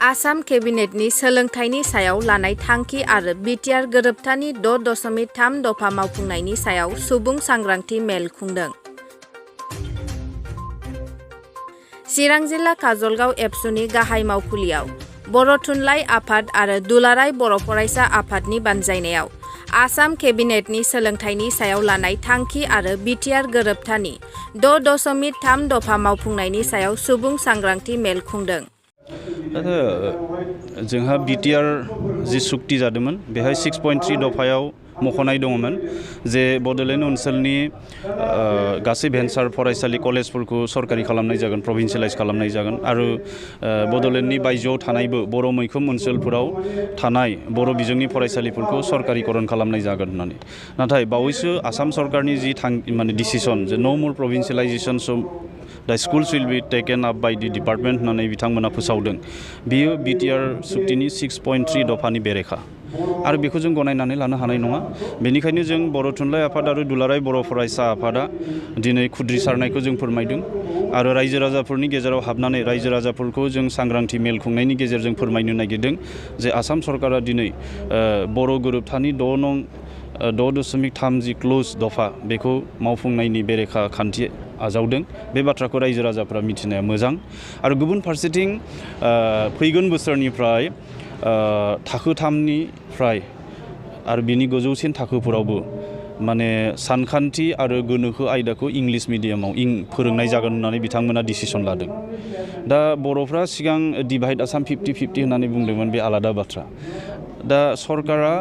आसाम केबिनेटनि सोलोंथाइनि सायाव लानाय थांखि आरो बिटिआर गोरोबथानि 6.3 दफा मावफुंनायनि सायाव सुबुं सांग्रांथि मेल खुंदों। चिरां जिल्ला काजलगाव एबसुनि गाहाय मावखुलियाव बर' थुनलाइ आफाद आरो दुलाराय बर' फरायसा आफादनि बानजायनायाव आसाम केबिनेटनि सोलोंथाइनि सायाव लानाय थांखि आरो बिटिआर गोरोबथानि 6.3 दफा मावफुंनायनि सायाव सुबुं सांग्रांथि मेल खुंदों। जोंहा बिटिआर जि सुक्ति जादोंमोन बेहाय 6.3 दफायाव मख'नाय दङमोन जे बड'लेण्ड ओनसोलनि गासै भेन्सार फरायसालि कलेजफोरखौ सरकारि खालामनाय जागोन, प्रभिन्सियेलाइज खालामनाय जागोन आरो बड'लेण्डनि बायजोआव थानायबो बर' मैखोम ओनसोलफोराव थानाय बर' बिजोंनि फरायसालिफोरखौ सरकारिकरन खालामनाय जागोन होननानै। नाथाय बावैसो आसाम सरकारनि जि डिसिसन जे नो more provincialisation the schools will be taken up by the department होननानै बिथांमोना फोसावदों। बियो बिटिआर सुक्तिनि 6.3 दफानि बेरेखा आरो बेखौ जों गनायनानै लानो हानाय नङा। बेनिखायनो जों बर' थुनलाइ आफाद आरो दुलाराय बर' फरायसा आफादा दिनै खुद्रिसारनायखौ जों फोरमायदों आरो रायजो राजाफोरनि गेजेराव हाबनानै रायजो राजाफोरखौ जों सांग्रांथि मेल खुंनायनि गेजेरजों फोरमायनो नागिरदों जे आसाम सरकारा दिनै बर' गोरोबथानि 6.3 जि क्ल'ज दफा बेखौ मावफुंनायनि बेरेखा खान्थि आजावदों। बे बाथ्राखौ रायजो राजाफ्रा मिथिनाया मोजां आरो गुबुन फारसेथिं फैगोन बोसोरनिफ्राय थाखो 3निफ्राय आरो बिनि गोजौसिन थाखोफोरावबो माने सानखान्थि आरो गोनोखो आयदाखौ इंलिश मिडियामाव फोरोंनाय जागोन होननानै बिथांमोना डिसिसन लादों। दा बर'फ्रा सिगां डिभाइड आसाम 50-50 होननानै बुंदोंमोन, बे आलादा बाथ्रा। दा सरकारा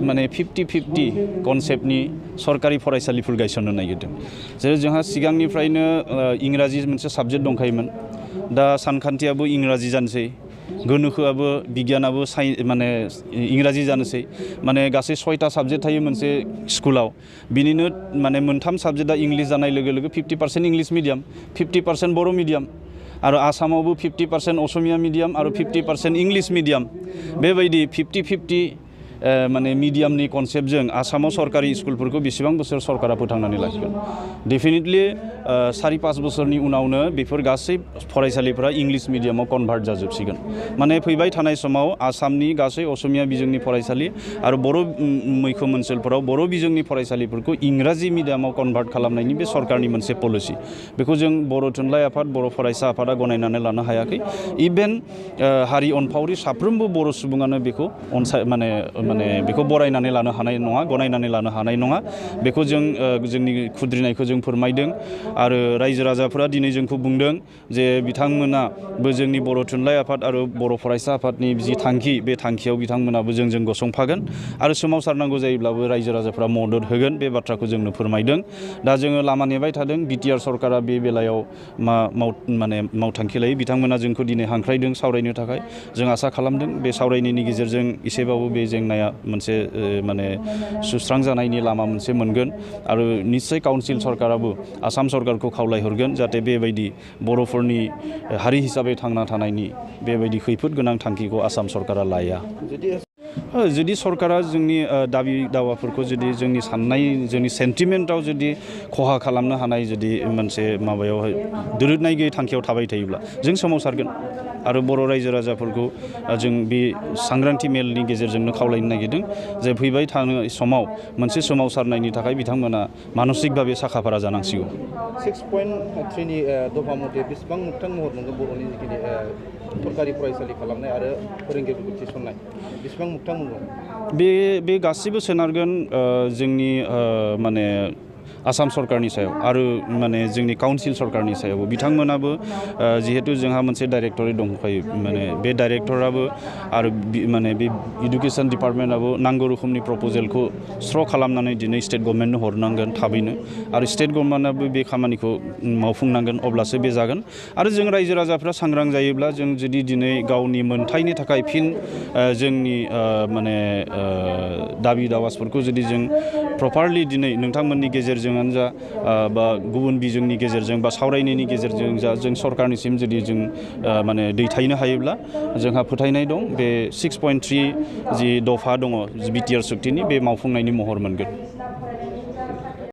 माने 50-50 कनसेप्टनि सरकारि फरायसालिफोर गायसननो नागिरदों। जेरै जोंहा सिगांनिफ्रायनो इंराजि मोनसे साबजेक्ट दंखायोमोन, दा सानखान्थियाबो इंराजि जानोसै, गोनोखोआबो बिगियानाबो माने इंराजि जानोसै, माने गासै 6टा साबजेक्ट थायो मोनसे स्कुलाव। बिनिनो माने मोनथाम साबजेक्टआ इंलिश जानाय लोगो लोगो 50% इंलिश मिडियाम, 50% बर' मिडियाम आरो आसामावबो 50% असमिया मिडियाम आरो 50% इंलिश मिडियाम। बेबायदि 50-50 माने मिडियामनि कनसेप्टजों आसामाव सरकारि स्कुलफोरखौ बेसेबां बोसोर सरकारा फोथांनानै लाखिगोन। डेफिनेटलि 4-5 बोसोरनि उनावनो बेफोर गासै फरायसालिफोरा इंलिश मिडियामाव कनभार्ट जाजोबसिगोन। माने फैबाय थानाय समाव आसामनि गासै असमिया बिजोंनि फरायसालि आरो बर' मैखोम ओनसोलफोराव बर' बिजोंनि फरायसालिफोरखौ इंराजि मिडियामाव कनभार्ट खालामनायनि बे सरकारनि मोनसे पलिसि। बेखौ जों बर' थुनलाइ आफाद, बर' फरायसा आफादा गनायनानै लानो हायाखै। इभेन हारि अनफावरि साफ्रोमबो बर' सुबुङानो बेखौ माने बेखौ बरायनानै लानो हानाय नङा, गनायनानै लानो हानाय नङा। बेखौ जों जोंनि खुद्रिनायखौ जों फोरमायदों आरो रायजो राजाफोरा दिनै जोंखौ बुंदों जे बिथांमोनाबो जोंनि बर' थुनलाइ आफाद आरो बर' फरायसा आफादनि जि थांखि, बे थांखियाव बिथांमोनाबो जोंजों गसंफागोन आरो सोमावसारनांगौ जायोब्लाबो रायजो राजाफ्रा मदद होगोन। बे बाथ्राखौ जोंनो फोरमायदों। दा जोङो लामा नेबाय थादों बिटिआर सरकारा बे बेलायाव मावथांखि लायो। बिथांमोना जोंखौ दिनै हांख्रायदों सावरायनो थाखाय। जों आसा खालामदों बे सावरायनायनि गेजेरजों एसेबाबो बे जेंनाया मोनसे माने सुस्रांजानायनि लामा मोनसे मोनगोन आरो निश्चय काउन्सिल सरकाराबो आसाम सरकारखौ खावलायहरगोन जाहाथे बेबायदि बर'फोरनि हारि हिसाबै थांना थानायनि बेबायदि खैफोद गोनां थांखिखौ आसाम सरकारा लाया। जुदि सरकारा जोंनि दाबि दावाफोरखौ जुदि जोंनि साननाय, जोंनि सेन्टिमेन्टआव जुदि खहा खालामनो हानाय जुदि मोनसे माबायावहाय दोरोदनाय गैयै थांखियाव थाबाय थायोब्ला जों सोमावसारगोन आरो बर' रायजो राजाफोरखौ जों बे सांग्रांथि मेलनि गेजेरजोंनो खावलायनो नागिरदों जे फैबाय थानाय समाव मोनसे सोमावसारनायनि थाखाय बिथांमोना मानसिकभाबे साखाफारा जानांसिगौ। 6.3नि दफा मथे बेसेबां मोगथां महर मोनगोन बर'नि जिखिनि सरकारि फरायसालि खालामनाय आरो फोरोंगिरिफोरखौ थिसननाय, बेसेबां मोगथां मोनगोन? बे गासिबो सोनारगोन जोंनि माने आसाम सरकारनि सायाव आरो माने जोंनि काउन्सिल सरकारनि सायावबो। बिथांमोनाबो जिहेतु जोंहा मोनसे डाइरेक्टरेट दंखायो, माने बे डाइरेक्टराबो आरो माने बे इडुकेसन डिपार्टमेन्टआबो नांगौ रोखोमनि प्रप'जेलखौ स्र' खालामनानै दिनै स्टेट गभर्नमेन्टनो हरनांगोन थाबैनो आरो स्टेट गभर्नमेन्टआबो बे खामानिखौ मावफुंनांगोन, अब्लासो बे जागोन। आरो जों रायजो राजाफ्रा सांग्रां जायोब्ला जों जुदि दिनै गावनि मोनथायनि थाखाय फिन जोंनि माने दाबि दावासफोरखौ जुदि जों प्रपारलि दिनै नोंथांमोननि गेजेरजों जा बा गुबुन बिजोंनि गेजेरजों बा सावरायनायनि गेजेरजों जा जों सरकारनिसिम जुदि जों माने दैथायनो हायोब्ला जोंहा फोथायनाय दं बे 6.3 जि दफा दङ बिटिआर सुक्तिनि बे मावफुंनायनि महर मोनगोन।